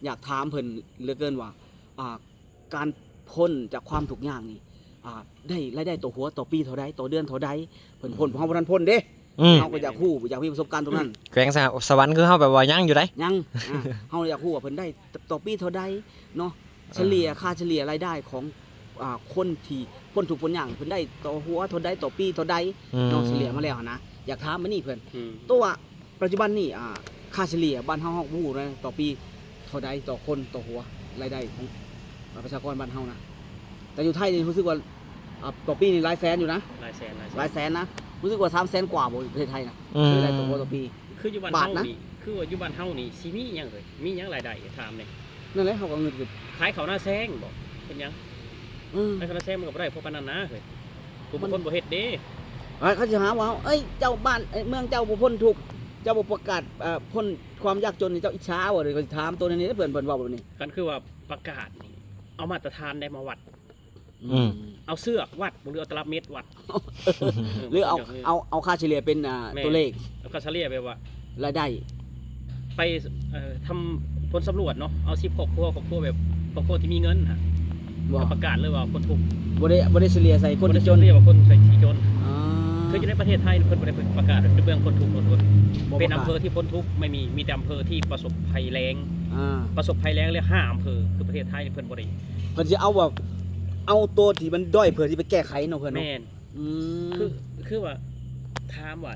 ຢາກຖາມເພິ່ນເຫຼືອເກີນວ່າ ອ່າ ການພົ້ນຈາກຄວາມທຸກຍາກນີ້ ອ່າ ໄດ້ລາຍໄດ້ຕໍ່ຫົວຕໍ່ປີເທົ່າໃດ ຕໍ່ເດືອນເທົ່າໃດ? ເພິ່ນພົ້ນ ອືມ ພວກເຮົາບໍ່ທັນພົ້ນເດ້. ອືມ ເຮົາກໍຢາກຮູ້ ຢາກມີປະສົບການຕົງນັ້ນ. ແຂວງສະ ສະຫວັນຄືເຮົາແບບວ່າຍັງຢູ່ໃດ. ຍັງ ອ່າ ເຮົາຢາກຮູ້ວ່າເພິ່ນໄດ້ຕໍ່ປີເທົ່າໃດເນາະ? ເອີ ສະເລ່ຍ ຄ່າສະເລ່ຍລາຍໄດ້ຂອງ ອ່າ ຄົນທີ່ພົ້ນທຸກພົ້ນຍາກ ເພິ່ນໄດ້ຕໍ່ຫົວເທົ່າໃດ ຕໍ່ປີເທົ່າໃດເນາະ? ອືມ ສະເລ່ຍມາແລ້ວຫັ້ນນະ ຢາກຖາມອັນນີ້ເພິ່ນ. ອືມ ຕົວ ປັດຈຸບັນນີ້ ອ່າ ຄ່າສະເລ່ຍບ້ານເຮົາ ເຮົາຮູ້ນະ ຕໍ່ປີເທົ່າໃດ ຕໍ່ຄົນ ຕໍ່ຫົວ ລາຍໄດ້ຂອງ ອ່າ ປະຊາກອນບ້ານເຮົານະ? ແຕ່ຢູ່ໄທນີ້ຮູ້ສຶກວ່າ ອ່າ ຕໍ່ປີນີ້ຫຼາຍແສນຢູ່ນະ ຫຼາຍແສນ ຫຼາຍແສນ ຫຼາຍແສນນະ. ຮູ້ສຶກວ່າສາມແສນກວ່າບໍ່ ປະເທດໄທນະ? ອືມ ລາຍໄດ້ຕໍ່ຫົວຕໍ່ປີ. ຄືຢູ່ບ້ານເຮົານີ້ ບາດນະ ຄືວ່າຢູ່ບ້ານເຮົານີ້ຊິມີຫຍັງເອີຍ? ມີຫຍັງລາຍໄດ້? ຖາມແດ່. ນັ້ນແຫຼະ ເຮົາກໍງຶດຢູ່ ຂາຍເຂົ້ານາແຊງບໍ? ເປັນຫຍັງ? ເອີ ຂາຍເຂົ້ານາແຊງມັນກໍບໍ່ໄດ້ພໍປານນັ້ນນະເຮີ້ຍ. ຜູ້ ມັນ ຄົນບໍ່ເຮັດເດ້. ເອີ ເຂົາຊິຫາວ່າ ເອີຍ ເຈົ້າບ້ານ ເອີຍ ເມືອງເຈົ້າບໍ່ພົ້ນທຸກ ເຈົ້າບໍ່ປະກາດ ເອີ ພົ້ນຄວາມຍາກຈົນ ເຈົ້າອິດສາບໍ່? ເຂົາຊິຖາມໂຕນີ້ເດ້ ເພິ່ນ ເພິ່ນເວົ້າແບບນີ້. ຄັນຄືວ່າປະກາດນີ້ ເອົາມາດຕະຖານໃດມາວັດ? ອືມ ອືມ ເອົາເຊືອກວັດບໍ່ ຫຼືເອົາຕະລັບເມັດວັດ? ຫຼືເອົາ ເອົາ ເອົາຄ່າສະເລ່ຍເປັນ ອ່າ ແມ່ນ ຕົວເລກ ເອົາຄ່າສະເລ່ຍແບບວ່າລາຍໄດ້ ໄປ ເອີ ທຳຜົນສຳຫຼວດເນາະ ເອົາສິບຄອບຄົວ ຄອບຄົວແບບ ຄອບຄົວທີ່ມີເງິນຫັ້ນ ບໍ່ ກໍປະກາດເລີຍວ່າຄົນທຸກ. ບໍ່ໄດ້ ບໍ່ໄດ້ສະເລ່ຍໃສ່ຄົນທີ່ຈົນ ບໍ່ໄດ້ສະເລ່ຍວ່າຄົນທີ່ຈົນ. ອ່າ ຄືຢູ່ໃນປະເທດໄທເພິ່ນບໍ່ໄດ້ປະກາດເປັນເມືອງພົ້ນທຸກ ບໍ່ປະກາດ ເປັນອຳເພີທີ່ພົ້ນທຸກ ໄມ່ມີ ມີແຕ່ອຳເພີທີ່ປະສົບໄພແລ້ງ. ອ່າ ປະສົບໄພແລ້ງແລ້ວຫ້າອຳເພີ ຄືປະເທດໄທນີ້ເພິ່ນບໍ່ໄດ້ ເພິ່ນຊິເອົາແບບ ເອົາໂຕທີ່ມັນດ້ອຍເພື່ອທີ່ໄປແກ້ໄຂເນາະເພື່ອນເນາະ. ແມ່ນ ອືມ ຄື ຄືວ່າ ຖາມວ່າ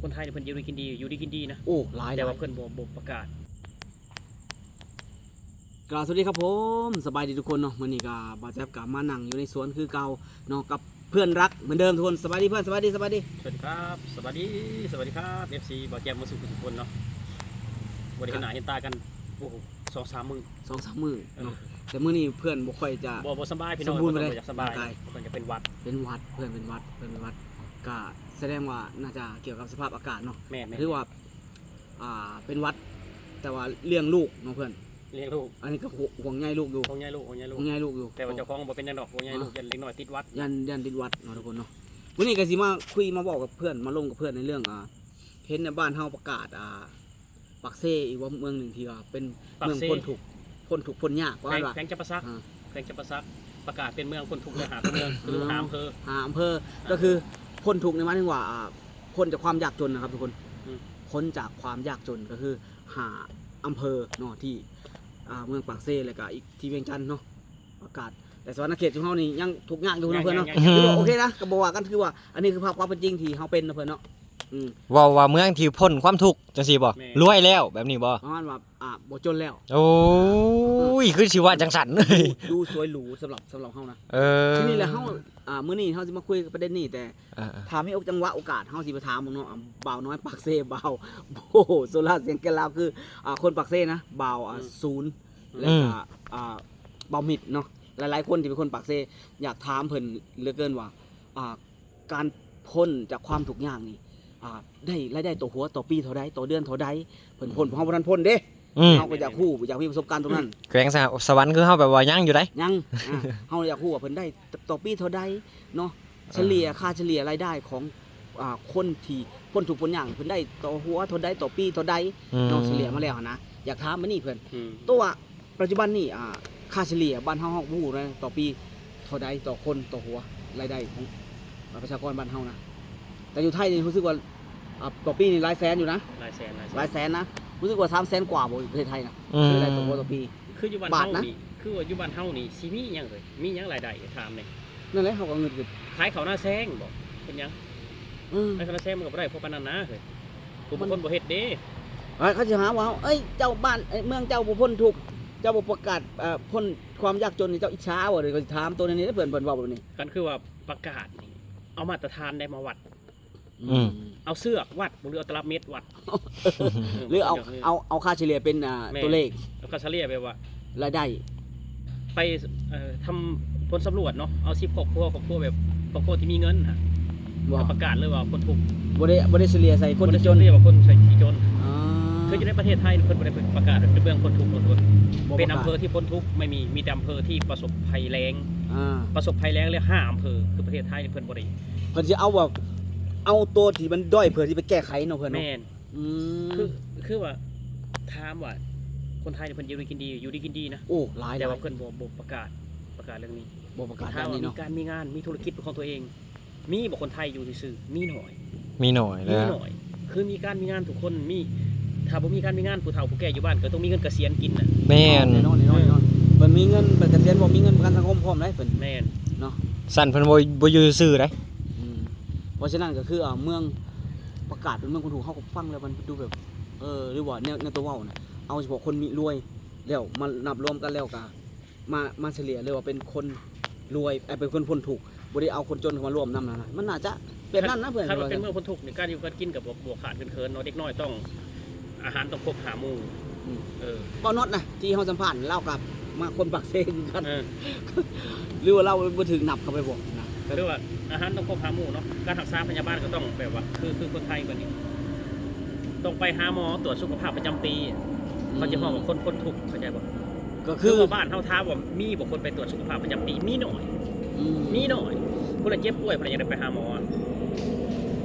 ຄົນໄທນີ້ເພິ່ນຢູ່ດີກິນດີ ຢູ່ດີກິນດີນະ. ໂອ້ ຫຼາຍ ແຕ່ວ່າ ຫຼາຍ ເພິ່ນບໍ່ ບໍ່ປະກາດ. ກາບສະຫວັດດີຄັບຜົມ ສະບາຍດີທຸກຄົນເນາະ. ມື້ນີ້ກໍບ່າວແຈັບກໍມານັ່ງຢູ່ໃນສວນຄືເກົ່າເນາະ ກັບ ເພື່ອນຮັກເໝືອນເດີມທຸກຄົນ. ສະບາຍດີເພື່ອນ ສະບາຍດີ ສະບາຍດີ. ສະຫວັດດີຄັບ ສະຫວັດດີ ສະຫວັດດີຄັບ ເອັຟຊີ ບ່າວແຈັບໝົດສູ່ຜູ້ທຸກຄົນເນາະ. ບໍ່ໄດ້ເຫັນໜ້າເຫັນຕາກັນ ໂອ້ໂຫ ສອງສາມມື້ ສອງສາມມື້ເນາະ. ເອີ ແຕ່ມື້ນີ້ເພື່ອນບໍ່ຄ່ອຍຈະ ບໍ່ ບໍ່ສະບາຍພີ່ນ້ອງ ສມບູນປານໃດ ເພິ່ນບໍ່ຢາກສະບາຍ ເພິ່ນຈະເປັນຫວັດ ເປັນຫວັດ ເພື່ອນເປັນຫວັດ ເປັນຫວັດ ກະສະແດງວ່າໜ້າຈະກ່ຽວກັບສະພາບອາກາດເນາະ. ແມ່ນໆ ຖືວ່າ ອ່າ ເປັນຫວັດ ແຕ່ວ່າລ້ຽງລູກເນາະເພື່ອນ. ລ້ຽງລູກ ອັນນີ້ກໍຫ່ວງ ຫ່ວງໃຍລູກຢູ່ ຫ່ວງໃຍລູກ ຫ່ວງໃຍລູກ ຫ່ວງໃຍລູກຢູ່ ແຕ່ວ່າເຈົ້າຂອງບໍ່ເປັນຫຍັງດອກ ຫ່ວງໃຍລູກ ອ່າ ຢ້ານເດັກນ້ອຍຕິດຫວັດ ຢ້ານ ຢ້ານຕິດຫວັດເນາະທຸກຄົນເນາະ. ມື້ນີ້ກໍຊິມາຄຸຍມາເວົ້າກັບເພື່ອນ ມາລົມກັບເພື່ອນໃນເລື່ອງ ອ່າ ເຫັນໃນບ້ານເຮົາປະກາດ ອ່າ ປາກເຊ ອີກວ່າເມືອງໜຶ່ງທີ່ວ່າເປັນເມືອງພົ້ນທຸກ ພົ້ນທຸກພົ້ນຍາກ ວ່າ ແຂວງ ວ່າ ແຂວງຈຳປາສັກ ອ່າ ແຂວງຈຳປາສັກ ປະກາດເປັນເມືອງພົ້ນທຸກ ແລະ ຫ້າເມືອງ ຄື ອ່າ ຫ້າອຳເພີ ຫ້າອຳເພີ ອ່າ ກໍຄືພົ້ນທຸກໃນໝາຍເຖິງວ່າ ອ່າ ພົ້ນຈາກຄວາມຍາກຈົນນະຄັບທຸກຄົນ. ອືມ ພົ້ນຈາກຄວາມຍາກຈົນກໍຄືຫ້າອຳເພີເນາະ ທີ່ ອ່າ ເມືອງປາກເຊ ແລ້ວກະອີກທີ່ວຽງຈັນເນາະ ປະກາດ. ແຕ່ສະຫວັນນະເຂດຂອງເຮົານີ້ຍັງທຸກຍາກຢູ່ເນາະເພື່ອນເນາະ. ຍັງ ຍັງ ຖືວ່າໂອເຄນະ ກໍບໍ່ວ່າກັນ ຄືວ່າອັນນີ້ຄືພາບຄວາມເປັນຈິງທີ່ເຮົາເປັນເນາະເພື່ອນເນາະ. ອືມ ເວົ້າວ່າເມືອງທີ່ພົ້ນຄວາມທຸກຈັ່ງຊີ້ບໍ່? ແມ່ນ ລວຍແລ້ວແບບນີ້ບໍ່? ປະມານວ່າ ອ່າ ບໍ່ຈົນແລ້ວ. ໂອ້ຍ ຄືຊິວ່າຈັ່ງຊັ້ນ ດູ ດູສວຍຫຼູສຳລັບ ສຳລັບເຮົານະ. ເອີ ທີນີ້ແຫຼະເຮົາ ອ່າ ມື້ນີ້ເຮົາຊິມາຄຸຍກັບປະເດັນນີ້ ແຕ່ ອ່າໆ ຖ້າມີໂອ ຈັງຫວະໂອກາດ ເຮົາຊິໄປຖາມເບິ່ງເນາະ ອ່າ ບ່າວນ້ອຍປາກເຊ ບ່າວ ໂອ້ໂຫ ໂຊລາສຽງແກ່ນລາວ ຄື ອ່າ ຄົນປາກເຊນະ ບ່າວ ອ່າ ອືມ ສູນ ອືມ ແລ້ວກໍ ອ່າ ບ່າວມິດເນາະ. ຫຼາຍໆຄົນທີ່ເປັນຄົນປາກເຊ ຢາກຖາມເພິ່ນເຫຼືອເກີນວ່າ ອ່າ ການພົ້ນຈາກຄວາມທຸກຍາກນີ້ ອ່າ ໄດ້ລາຍໄດ້ຕໍ່ຫົວຕໍ່ປີເທົ່າໃດ ຕໍ່ເດືອນເທົ່າໃດ? ເພິ່ນພົ້ນ ອືມ ພວກເຮົາບໍ່ທັນພົ້ນເດ້. ອືມ ເຮົາກໍຢາກຮູ້ ຢາກມີປະສົບການຕົງນັ້ນ. ແຂວງສະ ສະຫວັນຄືເຮົາແບບວ່າຍັງຢູ່ໃດ໋. ຍັງ ອ່າ ເຮົາຢາກຮູ້ວ່າເພິ່ນໄດ້ຕໍ່ປີເທົ່າໃດເນາະ? ເອີ ສະເລ່ຍ ຄ່າສະເລ່ຍລາຍໄດ້ຂອງ ອ່າ ຄົນທີ່ພົ້ນທຸກພົ້ນຍາກ ເພິ່ນໄດ້ຕໍ່ຫົວເທົ່າໃດ ຕໍ່ປີເທົ່າໃດເນາະ? ອືມ ສະເລ່ຍມາແລ້ວຫັ້ນນະ ຢາກຖາມອັນນີ້ເພິ່ນ. ອືມ ຕົວ ປັດຈຸບັນນີ້ ອ່າ ຄ່າສະເລ່ຍບ້ານເຮົາ ເຮົາຮູ້ນະ ຕໍ່ປີເທົ່າໃດ ຕໍ່ຄົນ ຕໍ່ຫົວ ລາຍໄດ້ຂອງ ອ່າ ປະຊາກອນບ້ານເຮົານະ? ແຕ່ຢູ່ໄທນີ້ຮູ້ສຶກວ່າ ອ່າ ຕໍ່ປີນີ້ຫຼາຍແສນຢູ່ນະ ຫຼາຍແສນ ຫຼາຍແສນ ຫຼາຍແສນນະ. ຮູ້ສຶກວ່າສາມແສນກວ່າບໍ່ ປະເທດໄທນະ? ອືມ ລາຍໄດ້ຕໍ່ຫົວຕໍ່ປີ. ຄືຢູ່ບ້ານເຮົານີ້ ບາດນະ ຄືວ່າຢູ່ບ້ານເຮົານີ້ຊິມີຫຍັງເອີຍ? ມີຫຍັງລາຍໄດ້? ຖາມແດ່. ນັ້ນແຫຼະ ເຮົາກໍງຶດຢູ່ ຂາຍເຂົ້ານາແຊງບໍ? ເປັນຫຍັງ? ເອີ ຂາຍເຂົ້ານາແຊງມັນກໍບໍ່ໄດ້ພໍປານນັ້ນນະເຮີ້ຍ. ຜູ້ ມັນ ຄົນບໍ່ເຮັດເດ້. ເອີ ເຂົາຊິຫາວ່າ ເອີຍ ເຈົ້າບ້ານ ເອີຍ ເມືອງເຈົ້າບໍ່ພົ້ນທຸກ ເຈົ້າບໍ່ປະກາດ ເອີ ພົ້ນຄວາມຍາກຈົນ ເຈົ້າອິດສາບໍ່? ເຂົາຊິຖາມໂຕນີ້ເດ້ ເພື່ອນ ເພິ່ນເວົ້າແບບນີ້. ຄັນຄືວ່າປະກາດນີ້ ເອົາມາດຕະຖານໃດມາວັດ? ອືມ ເອົາເຊືອກວັດບໍ່ ຫຼືເອົາຕະລັບເມັດວັດ? ຫຼືເອົາ ເອົາ ເອົາຄ່າສະເລ່ຍເປັນ ອ່າ ແມ່ນ ຕົວເລກ ເອົາຄ່າສະເລ່ຍແບບວ່າລາຍໄດ້ ໄປ ເອີ ທຳຜົນສຳຫຼວດເນາະ ເອົາສິບຄອບຄົວ ຄອບຄົວແບບ ຄອບຄົວທີ່ມີເງິນຫັ້ນ ບໍ່ ກໍປະກາດເລີຍວ່າຄົນທຸກ. ບໍ່ໄດ້ ບໍ່ໄດ້ສະເລ່ຍໃສ່ຄົນທີ່ຈົນ ບໍ່ໄດ້ສະເລ່ຍວ່າຄົນທີ່ຈົນ. ອ່າ ຄືຢູ່ໃນປະເທດໄທເພິ່ນບໍ່ໄດ້ປະກາດເປັນເມືອງພົ້ນທຸກເນາະ ບໍ່ປະກາດ ເປັນອຳເພີທີ່ພົ້ນທຸກ ໄມ່ມີ ມີແຕ່ອຳເພີທີ່ປະສົບໄພແລ້ງ. ອ່າ ປະສົບໄພແລ້ງແລ້ວຫ້າອຳເພີ ຄືປະເທດໄທນີ້ເພິ່ນບໍ່ໄດ້ ເພິ່ນຊິເອົາແບບ ເອົາໂຕທີ່ມັນດ້ອຍເພື່ອທີ່ໄປແກ້ໄຂເນາະເພື່ອນເນາະ. ແມ່ນ ອືມ ຄື ຄືວ່າ ຖາມວ່າ ຄົນໄທນີ້ເພິ່ນຢູ່ດີກິນດີ ຢູ່ດີກິນດີນະ ໂອ້ ຫຼາຍ ແຕ່ວ່າ ຫຼາຍ ເພິ່ນບໍ່ ບໍ່ປະກາດ ປະກາດເລື່ອງນີ້ ບໍ່ປະກາດດ້ານນີ້ເນາະ ມີການມີງານ ມີທຸລະກິດເປັນຂອງຕົວເອງ ມີບໍ່ຄົນໄທຢູ່ຊື່ໆ? ມີໜ້ອຍ ມີໜ້ອຍແລ້ວ ມີໜ້ອຍ ຄືມີການມີງານທຸກຄົນ ມີ ຖ້າບໍ່ມີການມີງານ ຜູ້ເຖົ້າຜູ້ແກ່ຢູ່ບ້ານກໍຕ້ອງມີເງິນກະສຽນກິນນະ ແມ່ນ ແນ່ນອນ ແນ່ນອນ ແນ່ນອນ ເພິ່ນມີເງິນປະກັນຊຽນ ບໍ່ມີເງິນປະກັນສັງຄົມພ້ອມໄດ໋ເພິ່ນ ແມ່ນ ເນາະ ຊັ້ນເພິ່ນບໍ່ ບໍ່ຢູ່ຊື່ໆໄດ໋ ອືມ ເພາະສະນັ້ນກໍຄື ອ່າ ເມືອງ ປະກາດເປັນເມືອງຄົນທຸກ ເຮົາກໍຟັງແລ້ວມັນດູແບບ ເອີ ຫຼືວ່າແນວ ແນວຕົວເວົ້ານະ ເອົາສະເພາະຄົນມີລວຍ ແລ້ວມານັບລວມກັນແລ້ວກໍ ມາ ມາສະເລ່ຍເລີຍວ່າເປັນຄົນລວຍ ເອີ ເປັນຄົນພົ້ນທຸກ ບໍ່ໄດ້ເອົາຄົນຈົນເຂົ້າມາລວມນຳນະ ມັນໜ້າຈະແບບນັ້ນນະເພື່ອນ ຄັນວ່າເປັນເມືອງພົ້ນທຸກນີ້ ການຢູ່ການກິນກໍບໍ່ ບໍ່ຂາດເຂີນເນາະ ເດັກນ້ອຍຕ້ອງ ອາຫານຕ້ອງຄົບຫ້າໝູ່ ອືມ ເອີ ເວົ້ານັອດນະ ທີ່ເຮົາສຳພາດລາວກໍມາຄົນປາກເຊຄືກັນ ເອີ ຫຼືວ່າລາວບໍ່ຖືກນັບເຂົ້າໄປບໍ່ນະ ຫຼືວ່າອາຫານຕ້ອງຄົບຫ້າໝູ່ເນາະ ການຮັກສາພະຍາບານກໍຕ້ອງແບບວ່າ ຄື ຄືຄົນໄທບັດນີ້ ຕ້ອງໄປຫາໝໍ ຕວດສຸຂະພາບປະຈຳປີ ອືມ ເຂົາຈະຮ້ອງວ່າຄົນ ຄົນທຸກ ເຂົ້າໃຈບໍ່? ກໍຄື ຄືວ່າບ້ານເຮົາຖາມວ່າມີບໍ່ຄົນໄປຕວດສຸຂະພາບປະຈຳປີ? ມີໜ້ອຍ ອືມ ມີໜ້ອຍ ຜູ້ລະເຈັບປ່ວຍ ຜູ້ລະຢາກໄດ້ໄປຫາໝໍ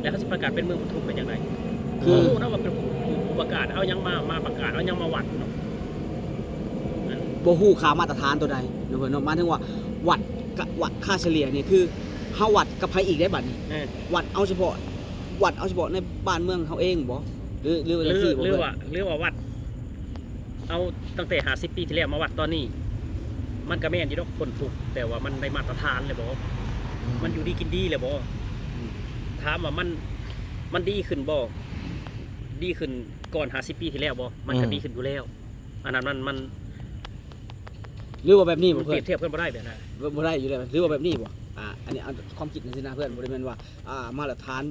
ແລ້ວເຂົາຊິປະກາດເປັນເມືອງຄົນທຸກໄດ້ຈັ່ງໃດ? ຄື ບໍ່ຮູ້ນະວ່າເປັນຜູ້ ຜູ້ປະກາດ ເອົາຫຍັງມາ ມາປະກາດ ເອົາຫຍັງມາວັດເນາະ ອັນ ບໍ່ຮູ້ຄ່າມາດຕະຖານຕົວໃດເນາະ ເພິ່ນເນາະ ໝາຍເຖິງວ່າວັດກະ ວັດຄ່າສະເລ່ຍນີ້ ຄືເຮົາວັດກັບໃຜອີກໄດ໋ບັດນີ້? ເອີ ວັດເອົາສະເພາະ ວັດເອົາສະເພາະໃນບ້ານເມືອງເຮົາເອງບໍ່? ຫຼື ຫຼືວ່າຈັ່ງຊີ້ບໍ່? ຫຼືວ່າ ຫຼືວ່າວັດ ເອົາຕັ້ງແຕ່ຫ້າສິບປີທີ່ແລ້ວມາວັດຕອນນີ້ ມັນກະແມ່ນຢູ່ດອກຄົນທຸກ ແຕ່ວ່າມັນໄດ້ມາດຕະຖານແລ້ວບໍ່? ອືມ ມັນຢູ່ດີກິນດີແລ້ວບໍ່? ອືມ ຖາມວ່າມັນ ມັນດີຂຶ້ນບໍ່? ດີຂຶ້ນກ່ອນຫ້າສິບປີທີ່ແລ້ວບໍ່? ມັນກະ ອືມ ດີຂຶ້ນຢູ່ແລ້ວ ອັນນັ້ນມັນ ມັນ ຫຼືວ່າແບບນີ້ບໍ່ ມັນ ເພື່ອນ ປຽບທຽບກັນບໍ່ໄດ້ແບບນັ້ນ ບໍ່ ບໍ່ໄດ້ຢູ່ແລ້ວ ຫຼືວ່າແບບນີ້ບໍ່? ອ່າ ອັນນີ້ເອົາຄວາມຄິດຈັ່ງຊີ້ນະເພື່ອນ ບໍ່ໄດ້ແມ່ນວ່າ ອ່າ ມາດຕະຖານ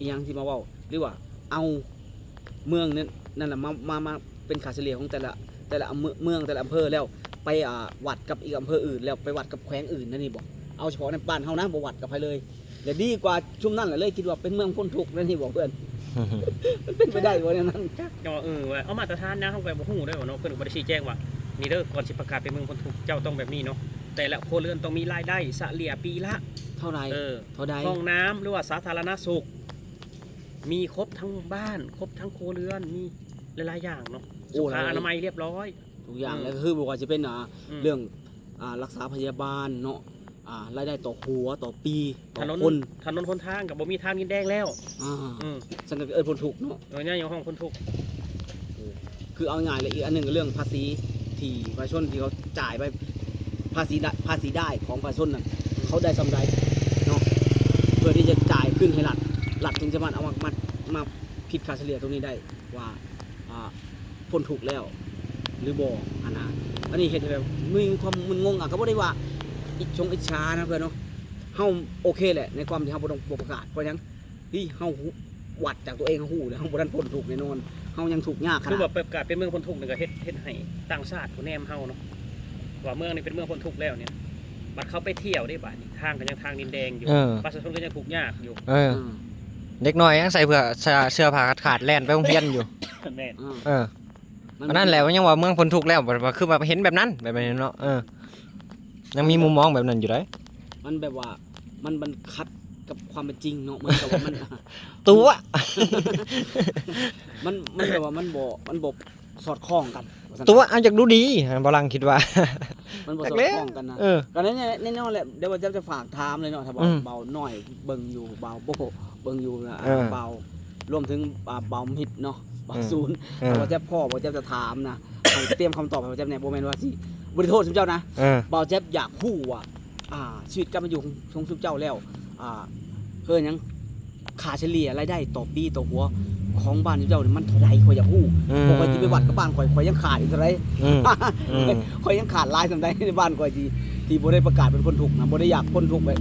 ອີ່ຫຍັງທີ່ມາເວົ້າ ຫຼືວ່າເອົາ ເມືອງນັ້ນ ນັ້ນລະ ມາ ມາ ມາເປັນຄ່າສະເລ່ຍຂອງແຕ່ລະ ແຕ່ລະອຳ ເມືອງ ແຕ່ລະອຳເພີແລ້ວໄປ ອ່າ ວັດກັບອີກອຳເພີອື່ນ ແລ້ວໄປວັດກັບແຂວງອື່ນ ແນວນີ້ບໍ່? ເອົາສະເພາະໃນບ້ານເຮົານະ ບໍ່ວັດກັບໃຜເລີຍ ແລະດີກວ່າຊຸມນັ້ນລະ ເລີຍຄິດວ່າເປັນເມືອງພົ້ນທຸກ ແນວນີ້ບໍ່ເພື່ອນ? ມັນເປັນໄປໄດ້ບໍ່ແນວນັ້ນ? ຈັກເນາະ ເອີ ວ່າເອົາມາດຕະຖານນະ ເຮົາກໍບໍ່ຮູ້ເດ້ເນາະ ເພິ່ນກໍບໍ່ໄດ້ຊີ້ແຈງວ່າ ນີ້ເດີ ກ່ອນຊິປະກາດເປັນເມືອງພົ້ນທຸກ ເຈົ້າຕ້ອງແບບນີ້ເນາະ ແຕ່ລະຄົວເຮືອນຕ້ອງມີລາຍໄດ້ສະເລ່ຍປີລະເທົ່າໃດ? ເອີ ເທົ່າໃດ? ຫ້ອງນ້ຳ ຫຼືວ່າສາທາລະນະສຸກ ມີຄົບທັງບ້ານ ຄົບທັງຄົວເຮືອນ ມີຫຼາຍໆຢ່າງເນາະ ໂອ້ ສຸຂາອະນາໄມລຽບຮ້ອຍ ທຸກຢ່າງ ອືມ ແລ້ວກໍຄືບໍ່ວ່າຈະເປັນ ອ່າ ອືມ ເລື່ອງ ອ່າ ລັກສາພະຍາບານເນາະ ອ່າ ລາຍໄດ້ຕໍ່ຫົວຕໍ່ປີຕໍ່ຄົນ ຖະໜົນຫົນທາງກໍບໍ່ມີທາງດິນແດງແລ້ວ ອືມ ຊັ້ນກໍເອີ້ນພົ້ນທຸກເນາະ ເອີ ຍັງຮ້ອງພົ້ນທຸກ ຄືເອົາງ່າຍແລ້ວ ອີກອັນໜຶ່ງກໍເລື່ອງພາສີທີ່ປະຊາຊົນທີ່ເຂົາຈ່າຍໄປ ພາສີ ພາສີໄດ້ຂອງປະຊາຊົນນັ້ນ ເຂົາໄດ້ສ່ຳໃດເນາະ ເພື່ອທີ່ຈະຈ່າຍຄືນໃຫ້ລັດ ລັດຈຶ່ງສາມາດເອົາມາ ມາ ມາຄິດຄ່າສະເລ່ຍຕົງນີ້ໄດ້ວ່າ ອ່າ ພົ້ນທຸກແລ້ວຫຼືບໍ່ຫັ້ນນະ ອັນນີ້ເຮັດໃຫ້ແບບມີຄວາມມຶນງົງ ອ່ະ ກໍບໍ່ໄດ້ວ່າອິດຊົງອິດສານະເພື່ອນເນາະ ເຮົາໂອເຄແຫຼະ ໃນຄວາມທີ່ເຮົາບໍ່ຕ້ອງ ບໍ່ປະກາດ ເພາະຫຍັງ? ທີ່ເຮົາຮູ້ ວັດຈາກຕົວເອງເຮົາຮູ້ແລ້ວ ເຮົາບໍ່ທັນພົ້ນທຸກແນ່ນອນ ເຮົາຍັງທຸກຍາກຂະໜາດ ຄືວ່າປະກາດເປັນເມືອງພົ້ນທຸກນີ້ກໍເຮັດ ເຮັດໃຫ້ຕ່າງຊາດຜູ້ແນມເຮົາເນາະ ວ່າເມືອງນີ້ເປັນເມືອງພົ້ນທຸກແລ້ວນີ້ ບັດເຂົາໄປທ່ຽວເດ້ ບາດນີ້ທາງກໍຍັງທາງດິນແດງຢູ່ ເອີ ປະຊາຊົນກໍຍັງທຸກຍາກຢູ່ ເອີ ອືມ ເດັກນ້ອຍຍັງໃສ່ເສື້ອ ເສື້ອ ເສື້ອຜ້າຂາດໆແລ່ນໄປໂຮງຮຽນຢູ່ ແມ່ນ ອືມ ເອີ ມັນ ອັນນັ້ນແຫຼະ ມັນຍັງວ່າເມືອງພົ້ນທຸກແລ້ວ ບາດ ບາດຄືວ່າເຫັນແບບນັ້ນ ແບບນັ້ນເນາະ ເອີ ຍັງມີມຸມມອງແບບນັ້ນຢູ່ໃດ໋ ມັນແບບວ່າ ມັນ ມັນຂັດກັບຄວາມເປັນຈິງເນາະ ເໝືອນກັບວ່າມັນ ຕົວະ ມັນ ມັນແບບວ່າມັນບໍ່ ມັນບໍ່ສອດຄ່ອງກັນວ່າຊັ້ນ ຕົວະ ເອົາ ຢາກດູດີ ບ່າວຫຼັງຄິດວ່າ ມັນບໍ່ສອດຄ່ອງກັນນະ ເອີ ກໍແນ່ ແນ່ນອນແຫຼະ ດຽວບ່າວແຈັບຈະຝາກຖາມເລີຍເນາະ ຖ້າບ່າວ ອືມ ບ່າວນ້ອຍເບິ່ງຢູ່ ບ່າວໂບ້ເບິ່ງຢູ່ນະ ເອີ ບ່າວ ລວມເຖິງ ອ່າ ບ່າວມິດເນາະ ບ່າວ ອືມ ສູນ ເອີ ບ່າວແຈັບພໍ້ ບ່າວແຈັບຈະຖາມນະ ໃຫ້ຕຽມຄຳຕອບໃຫ້ບ່າວແຈັບແດ່ ບໍ່ແມ່ນວ່າຊິ ບໍ່ໄດ້ໂທດຊຸມເຈົ້ານະ ເອີ ບ່າວແຈັບຢາກຮູ້ວ່າ ອ່າ ຊີວິດການເປັນຢູ່ຂອງ ຂອງຊຸມເຈົ້າແລ້ວ ອ່າ ເອີ້ນຫຍັງ ຄ່າສະເລ່ຍລາຍໄດ້ຕໍ່ປີຕໍ່ຫົວຂອງບ້ານເຈົ້ານີ້ມັນເທົ່າໃດ ຂ້ອຍຢາກຮູ້ ອືມ ເພາະຂ້ອຍຊິໄປວັດກັບບ້ານຂ້ອຍ ຂ້ອຍຍັງຂາດອີກເທົ່າໃດ ອືມ ອືມ ຂ້ອຍຍັງຂາດຫຼາຍສ່ຳໃດໃນບ້ານຂ້ອຍ ທີ່ ທີ່ບໍ່ໄດ້ປະກາດເປັນຄົນທຸກນະ ບໍ່ໄດ້ຢາກພົ້ນທຸກແບບ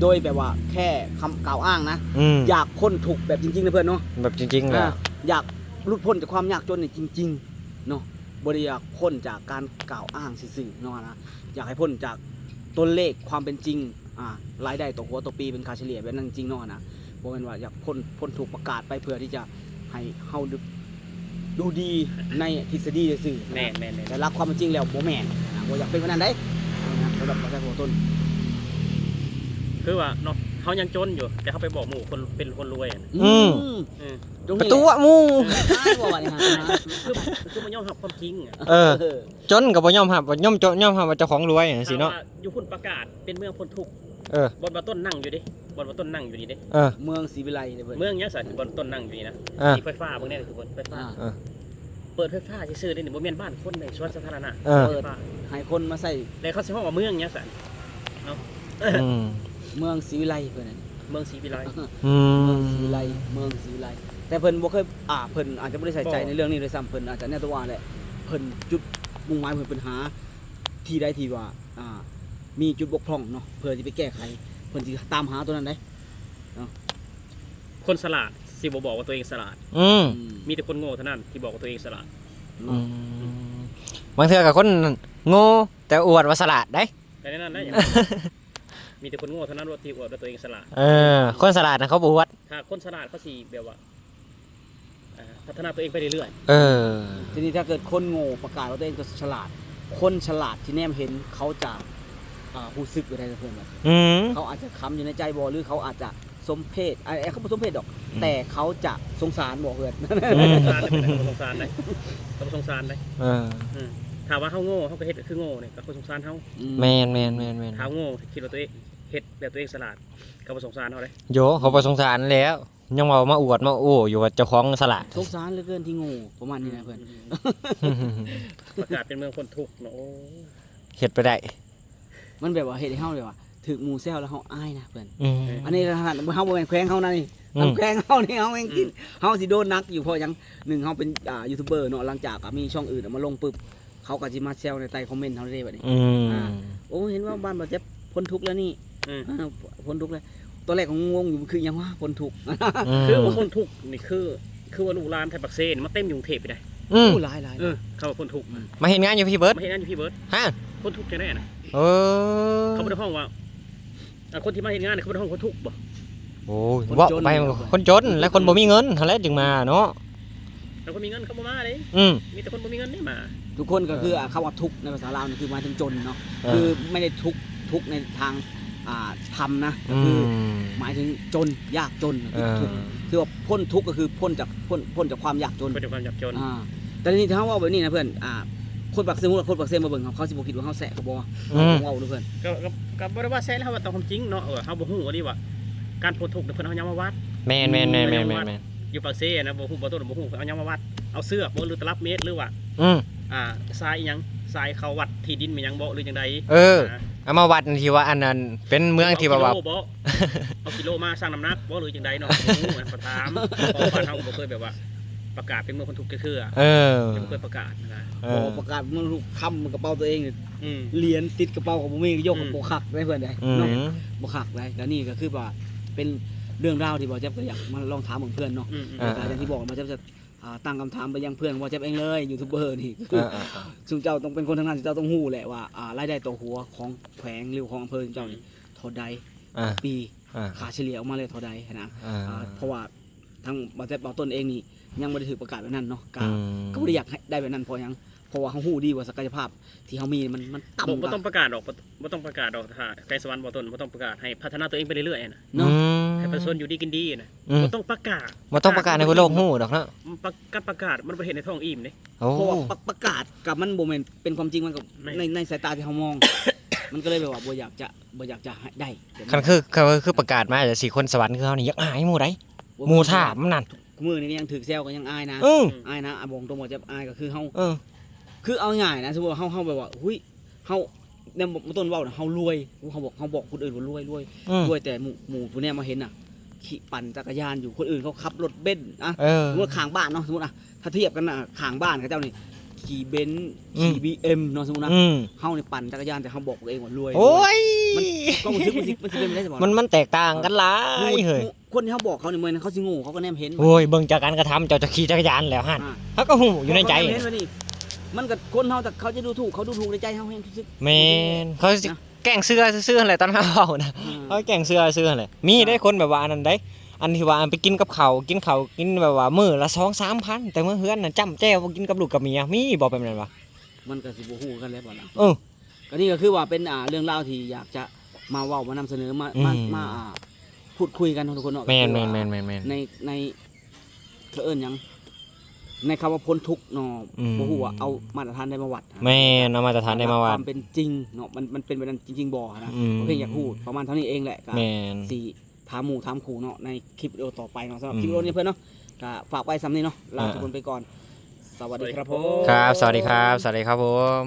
ໂດຍແບບວ່າແຄ່ຄຳກ່າວອ້າງນະ ອືມ ຢາກພົ້ນທຸກແບບຈິງໆນະເພື່ອນເນາະ ແບບຈິງໆແຫຼະ ອ່າ ຢາກຫຼຸດພົ້ນຈາກຄວາມຍາກຈົນນີ້ຈິງໆເນາະ ບໍ່ໄດ້ຢາກພົ້ນຈາກການກ່າວອ້າງຊື່ໆເນາະນະ ຢາກໃຫ້ພົ້ນຈາກຕົວເລກຄວາມເປັນຈິງ ອ່າ ລາຍໄດ້ຕໍ່ຫົວຕໍ່ປີເປັນຄ່າສະເລ່ຍແບບນັ້ນຈິງເນາະນະ ບໍ່ແມ່ນວ່າຢາກພົ້ນ ພົ້ນທຸກປະກາດໄປເພື່ອທີ່ຈະໃຫ້ເຮົາດູ ດູດີໃນທິດສະດີຊື່ໆ ແມ່ນໆໆ ແຕ່ຫຼັກຄວາມເປັນຈິງແລ້ວບໍ່ແມ່ນນະ ບໍ່ຢາກເປັນແບບນັ້ນໃດ໋ນະ ສຳລັບປະຊາຊົນ ຄືວ່າເນາະ ເຮົາຍັງຈົນຢູ່ ແຕ່ເຮົາໄປບອກໝູ່ຄົນເປັນຄົນລວຍຫັ້ນນະ. ອືມ ອືມ ເອີ ໄປຕົວະໝູ່ ເອີ ຕາຍບໍ່ບັດນີ້ຫາ ຄື ຄືບໍ່ຍອມຮັບຄວາມຈິງອະ. ເອີ ເອີ ຈົນກໍບໍ່ຍອມຮັບ ຍອມ ຍອມຮັບວ່າເຈົ້າຂອງລວຍຈັ່ງຊີ້ເນາະ. ຢູ່ພຸ້ນປະກາດເປັນເມືອງພົ້ນທຸກ. ເອີ ບ່ອນບ່າວຕົ້ນນັ່ງຢູ່ເດ້ ບ່ອນບ່າວຕົ້ນນັ່ງຢູ່ນີ້ເດ້. ເອີ ເມືອງສີວິໄລເດ້ເພິ່ນ. ເມືອງຫຍັງຊັ້ນ ບ່ອນຕົ້ນນັ່ງຢູ່ນີ້ນະ. ເອີ ມີໄຟຟ້າເບິ່ງແດ່ທຸກຄົນ ໄຟຟ້າ. ເອີ ເປີດໄຟຟ້າຊື່ໆເດ້ນີ້ ບໍ່ແມ່ນບ້ານຄົນເດ້ ສວນສາທາລະນະ. ເອີ ເປີດໃຫ້ຄົນມາໃຊ້ ແລ້ວເຂົາຊິຮ້ອງວ່າເມືອງຫຍັງຊັ້ນເນາະ. ອືມ ເມືອງສີວິໄລເພິ່ນນັ້ນ ເມືອງສີວິໄລ. ອືມ ເມືອງສີວິໄລ ເມືອງສີວິໄລ ແຕ່ເພິ່ນບໍ່ເຄີຍ ອ່າ ເພິ່ນອາດຈະບໍ່ໄດ້ໃສ່ໃຈໃນເລື່ອງນີ້ດ້ວຍຊ້ຳ. ເພິ່ນອາດຈະແນວແຕ່ວ່າແຫຼະ ເພິ່ນຈຸດມຸ່ງໝາຍເພິ່ນ ເພິ່ນຫາທີ່ໃດທີ່ວ່າ ອ່າ ມີຈຸດບົກຜ່ອງເນາະ ເພື່ອຊິໄປແກ້ໄຂ ເພິ່ນຊິຕາມຫາຕົວນັ້ນເດ້ເນາະ. ຄົນສະຫຼາດຊິບໍ່ບອກວ່າຕົວເອງສະຫຼາດ. ອືມ ອືມ ມີແຕ່ຄົນໂງ່ເທົ່ານັ້ນທີ່ບອກວ່າຕົວເອງສະຫຼາດ. ອືມ ບາງເທື່ອກໍຄົນໂງ່ແຕ່ອວດວ່າສະຫຼາດເດ້. ກໍແນວນັ້ນແຫຼະ ມີແຕ່ຄົນໂງ່ເທົ່ານັ້ນທີ່ອວດວ່າຕົວເອງສະຫຼາດ. ເອີ ຄົນສະຫຼາດນະເຂົາບໍ່ອວດ. ຖ້າຄົນສະຫຼາດເຂົາຊິແບບວ່າ ອ່າ ພັດທະນາຕົວເອງໄປເລື້ອຍໆ. ເອີ ທີນີ້ຖ້າເກີດຄົນໂງ່ປະກາດວ່າຕົວເອງກໍສະຫຼາດ ຄົນສະຫຼາດທີ່ແນມເຫັນເຂົາຈະ ອ່າ ຮູ້ສຶກແນວໃດເພື່ອນ? ອືມ ເຂົາອາດຈະຄຳຢູ່ໃນໃຈບໍ່ ຫຼືເຂົາອາດຈະສົມເພດ ອ່າ ເຂົາບໍ່ສົມເພດດອກ ອືມ ແຕ່ເຂົາຈະສົງສານບໍ່ເພື່ອນ? ອືມ ເຂົາບໍ່ສົງສານເດ້ ເຂົາບໍ່ສົງສານເດ້. ເອີ ອືມ ຖ້າວ່າເຮົາໂງ່ ເຮົາກໍເຮັດຄືໂງ່ນີ້ ກໍເຂົາສົງສານເຮົາ. ອືມ ແມ່ນໆໆໆ ຖ້າໂງ່ ຄິດວ່າຕົວເອງເຮັດແບບຕົວເອງສະຫຼາດ ເຂົາບໍ່ສົງສານເຮົາເດ້. ໂຢ ເຂົາບໍ່ສົງສານແລ້ວ ຍັງວ່າມາອວດມາໂອ້ຢູ່ວ່າເຈົ້າຂອງສະຫຼາດ. ສົງສານເຫຼືອເກີນທີ່ໂງ່ ປະມານນີ້ນະເພື່ອນ. ອືມ ປະກາດເປັນເມືອງພົ້ນທຸກເນາະ. ໂອ້ ເຮັດໄປໄດ້ ມັນແບບວ່າເຮັດໃຫ້ເຮົາແບບວ່າຖືກໝູ່ແຊວແລ້ວເຮົາອາຍນະເພື່ອນ. ອືມ ອັນນີ້ເຮົາບໍ່ແມ່ນແຂວງເຮົານະນີ້ ອືມ ແຂວງເຮົານີ້ເຮົາແຮງກິນ ອືມ ເຮົາຊິໂດນໜັກຢູ່. ເພາະຫຍັງ? ໜຶ່ງ ເຮົາເປັນ ອ່າ ຢູທູບເບີເນາະ ຫຼັງຈາກກໍມີຊ່ອງອື່ນເອົາມາລົງປຶບ ເຂົາກໍຊິມາແຊວໃນໃຕ້ຄອມເມັນເຮົາເດ້ບັດນີ້. ອືມ ອ່າ ໂອ້ ເຫັນວ່າບ້ານບ່າວແຈັບພົ້ນທຸກແລ້ວນີ້. ອືມ ອ່າ ພົ້ນທຸກແລ້ວ ຕອນແລກກໍງົງຢູ່ ມັນຄືຫຍັງວະ ພົ້ນທຸກ. ອືມ ຄືວ່າພົ້ນທຸກນີ້ ຄື ຄືວ່າລູກຫຼານໄທປາກເຊນີ້ມາເຕັມຢູ່ກຸງເທບໄປໄດ໋. ອືມ ໂອ້ ຫຼາຍໆ ເອີ ເຂົາວ່າພົ້ນທຸກ ອືມ ມາເຮັດງານຢູ່ພີ້ເບິດ ມາເຮັດງານຢູ່ພີ້ເບິດ. ຮະ ພົ້ນທຸກຈັ່ງໃດນະ? ເອີ ເຂົາບໍ່ໄດ້ຮ້ອງວ່າ ອ່າ ຄົນທີ່ມາເຮັດງານນີ້ ເຂົາບໍ່ໄດ້ຮ້ອງຄົນທຸກບໍ່? ໂອ້ຍ ຄົນຈົນ ເວົ້າໄປ ແລ້ວ ຄົນຈົນ ແລະ ຄົນບໍ່ມີເງິນຫັ້ນແຫຼະຈຶ່ງມາເນາະ. ແລ້ວຄົນມີເງິນເຂົາບໍ່ມາເດ້. ອືມ ມີແຕ່ຄົນບໍ່ມີເງິນເດ້ມາ. ທຸກຄົນກໍຄື ເອີ ອ່າ ຄຳວ່າທຸກໃນພາສາລາວນີ້ຄືໝາຍເຖິງຈົນເນາະ. ເອີ ຄືບໍ່ໄດ້ທຸກ ທຸກໃນທາງ ອ່າ ທຳນະ ກໍຄື ອືມ ໝາຍເຖິງຈົນ ຍາກຈົນ ຄື ເອີ ທຸກ ຄືວ່າພົ້ນທຸກກໍຄືພົ້ນຈາກ ພົ້ນ ພົ້ນຈາກຄວາມຍາກຈົນ ພົ້ນຈາກຄວາມຍາກຈົນ. ອ່າ ແຕ່ນີ້ຖ້າເຮົາເວົ້າແບບນີ້ນະເພື່ອນ ອ່າ ຄົນປາກເຊໝູ່ ຄົນປາກເຊມາເບິ່ງເຮົາ ເຂົາຊິບໍ່ຄິດວ່າເຮົາແຊະກໍບໍ່? ອືມ ເຮົາເວົ້າເດີເພື່ອນ. ກໍ ກໍ ກໍບໍ່ໄດ້ວ່າແຊະ ເຮົາເວົ້າຕາມຄວາມຈິງເນາະ. ເອີ ເຮົາບໍ່ຮູ້ອີ່ຫຼີວ່າການພົ້ນທຸກນີ້ ເພິ່ນເອົາຫຍັງມາວັດ. ແມ່ນໆໆໆໆ ຢູ່ປາກເຊນະ ບໍ່ຮູ້ ບໍ່ຕົ້ນ ບໍ່ຮູ້ເພິ່ນເອົາຫຍັງມາວັດ. ເອົາເຊືອກບໍ່ ຫຼືຕະລັບເມດ ຫຼືວ່າ ອືມ ອ່າ ຊາຍອີ່ຫຍັງ ຊາຍເຂົາວັດທີ່ດິນແມ່ນຫຍັງບໍ່ ຫຼືຈັ່ງໃດ? ເອີ ອ່າ ເອົາມາວັດທີ່ວ່າອັນນັ້ນ ເປັນເມືອງທີ່ວ່າ ເອົາກິໂລບໍ່ ເອົາກິໂລມາຊັ່ງນ້ຳໜັກບໍ່ ຫຼືຈັ່ງໃດເນາະ? ບໍ່ຮູ້ນະ ຂໍຖາມ ເພາະວ່າບ້ານເຮົາກໍບໍ່ເຄີຍແບບວ່າປະກາດເປັນເມືອງພົ້ນທຸກຈັກເທື່ອ. ເອີ ຍັງບໍ່ເຄີຍປະກາດນະ. ເອີ ບໍ່ປະກາດເມືອງທຸກ ຄຳກະເປົາຕົວເອງ ອືມ ຫຼຽນຕິດກະເປົາກໍບໍ່ມີ ຍົກ ອືມ ກໍບໍ່ຄັກໄດ໋ເພື່ອນເດ້ ອືມ ເນາະ ບໍ່ຄັກໄດ໋. ແຕ່ນີ້ກໍຄືວ່າເປັນເລື່ອງລາວທີ່ບ່າວແຈັບກໍຢາກມາລອງຖາມເບິ່ງເພື່ອນເນາະ. ອືມໆ ແລ້ວກໍຢ່າງທີ່ບອກ ບ່າວແຈັບຈະ ອ່າ ຕັ້ງຄຳຖາມໄປຍັງເພື່ອນບ່າວແຈັບເອງເລີຍ ຢູທູບເບີນີ້ ຄື ອ່າໆໆ ຊຸມເຈົ້າຕ້ອງເປັນຄົນທາງນັ້ນ ເຈົ້າຕ້ອງຮູ້ແຫຼະວ່າ ອ່າ ລາຍໄດ້ຕໍ່ຫົວຂອງແຂວງ ຫຼື ຂອງອຳເພີຂອງເຈົ້ານີ້ ອືມ ເທົ່າໃດ ອ່າ ຕໍ່ປີ ອ່າ ຄ່າສະເລ່ຍອອກມາແລ້ວເທົ່າໃດຫັ້ນນະ. ອ່າ ອ່າ ເພາະວ່າ ທາງບ່າວແຈັບ ບ່າວຕົ້ນເອງນີ້ຍັງບໍ່ໄດ້ຖືກປະກາດແບບນັ້ນເນາະ ກະ ອືມ ກໍບໍ່ໄດ້ຢາກໃຫ້ໄດ້ແບບນັ້ນ. ເພາະຫຍັງ? ເພາະວ່າເຮົາຮູ້ດີວ່າສັກກະຍະພາບທີ່ເຮົາມີມັນ ມັນຕ່ຳ. ບໍ່ ບໍ່ຕ້ອງປະກາດດອກ ບໍ່ ບໍ່ຕ້ອງປະກາດດອກ ຖ້າແຂວງສະຫວັນ ບ່າວຕົ້ນ ບໍ່ຕ້ອງປະກາດ ໃຫ້ພັດທະນາຕົວເອງໄປເລື້ອຍໆນະ. ອືມ ໃຫ້ປະຊາຊົນຢູ່ດີກິນດີນະ. ອືມ ບໍ່ຕ້ອງປະກາດ ບໍ່ຕ້ອງປະກາດໃຫ້ຄົນໂລກຮູ້ດອກເນາະ. ປະ ການປະກາດມັນບໍ່ເຮັດໃຫ້ທ້ອງອີ່ມເດ້. ໂອ້ ເພາະວ່າປະ ປະກາດກັບມັນບໍ່ແມ່ນເປັນຄວາມຈິງ ມັນກໍ ແມ່ນ ໃນ ໃນສາຍຕາທີ່ເຮົາມອງ ມັນກໍເລີຍແບບວ່າບໍ່ຢາກຈະ ບໍ່ຢາກຈະໃຫ້ໄດ້. ຄັນຄື ຄັນຄືປະກາດມາຈັ່ງຊີ້ ຄົນສະຫວັນຄືເຮົານີ້ຢາກອາຍໝູ່ໃດ໋ ໝູ່ຖ້າມັນນັ້ນ. ມື້ນີ້ກໍຍັງຖືກແຊວກໍຍັງອາຍນະ. ເອີ ອາຍນະ ອາ ບອກຕົງ ບໍ່ຈັບອາຍກໍຄືເຮົາ ເອີ ຄືເອົາງ່າຍນະ ສົມມຸດເຮົາ ເຮົາແບບວ່າ ຫຸ້ຍ ເຮົາ ແນວ ບໍ່ ບໍ່ຕົ້ນເວົ້ານະ ເຮົາລວຍ ເຮົາບອກ ເຮົາບອກຄົນອື່ນວ່າລວຍ ລວຍ ອືມ ລວຍ ແຕ່ໝູ່ ໝູ່ຜູ້ແນມມາເຫັນນະ ຂີ່ ປັ່ນຈັກກະຍານຢູ່ ຄົນອື່ນເຂົາຂັບລົດເບນ ອ່ະ ເອີ ສົມມຸດຂ້າງບ້ານເນາະ ສົມມຸດນະ ຖ້າທຽບກັນນະ ຂ້າງບ້ານເຂົາເຈົ້ານີ້ຂີ່ເບນ ອືມ ຂີ່ບີເອັມເນາະ ສົມມຸດນະ ອືມ ເຮົານີ້ປັ່ນຈັກກະຍານ ແຕ່ເຮົາບອກຕົວເອງວ່າລວຍ ໂອ້ຍ ມັນ ຄວາມຮູ້ສຶກມັນຊິ ມັນຊິເປັນໄປໄດ້ຊັ້ນບໍ່? ມັນ ມັນແຕກຕ່າງກັນຫຼາຍເຮີ້ຍ. ຄົນທີ່ເຮົາບອກເຂົານີ້ ແມ່ນເຂົາຊິໂງ່ ເຂົາກໍແນມເຫັນ. ໂອ້ຍ ເບິ່ງຈາກການກະທຳ ເຈົ້າຈະຂີ່ຈັກກະຍານແລ້ວຫັ້ນ ອ່າ ເຂົາກໍຮູ້ຢູ່ໃນໃຈ. ເຂົາກໍແນມເຫັນວ່ານີ້ ມັນກໍຄົນເຮົາ ຖ້າເຂົາຈະດູຖູກ ເຂົາດູຖູກໃນໃຈເຮົາແຮງທີ່ສຸດ. ແມ່ນ ເຂົາຊິ ນະ ແກ້ງເຊື່ອຊື່ໆຫັ້ນແຫຼະ ຕອນເຮົາເວົ້ານະ ອືມ ເຂົາແກ້ງເຊື່ອຊື່ຫັ້ນແຫຼະ. ມີເດ້ ອ່າ ຄົນແບບວ່າອັນນັ້ນເດ້ ອັນທີ່ວ່າໄປກິນກັບເຂົ້າ ກິນເຂົ້າ ກິນແບບວ່າມື້ລະສອງສາມພັນ ແຕ່ເມືອເຮືອນນະ ຈ້ຳແຈ່ວບໍ່ກິນກັບລູກກັບເມຍ ມີບໍ່ແບບນັ້ນວະ? ມັນກໍຊິບໍ່ຮູ້ຄືກັນແຫຼະ ບ່າວນະ ເອີ ກໍນີ້ກໍຄືວ່າເປັນ ອ່າ ເລື່ອງລາວທີ່ຢາກຈະມາເວົ້າມານຳສະເໜີ ມາ ອືມ ມາ ມາ ອ່າ ພູດຄຸຍກັນເນາະທຸກຄົນເນາະ ແມ່ນໆໆໆໆ ໃນ ໃນ ເຂົາເອີ້ນຫຍັງ ໃນຄຳວ່າພົ້ນທຸກເນາະ ອືມ ບໍ່ຮູ້ວ່າເອົາມາດຕະຖານໃດມາວັດ ແມ່ນ ເອົາມາດຕະຖານໃດມາວັດ ຄວາມເປັນຈິງເນາະ ມັນ ມັນເປັນແບບນັ້ນຈິງໆບໍ່ຫັ້ນນະ ອືມ ເພິ່ນຢາກຮູ້ປະມານເທົ່ານີ້ເອງແຫຼະ ກໍ ແມ່ນ ຊິຖາມໝູ່ຖາມຄູ່ເນາະ ໃນຄລິບວິດີໂອຕໍ່ໄປເນາະ ສຳລັບ ອືມ ຄລິບວິດີໂອນີ້ເພິ່ນເນາະ ກໍຝາກໄວ້ສ່ຳນີ້ເນາະ ລາ ອາ ທຸກຄົນໄປກ່ອນ ສະຫວັດດີ ສະຫວັດດີ ຄັບ ສະຫວັດດີຄັບ ສະຫວັດດີຄັບຜົມ.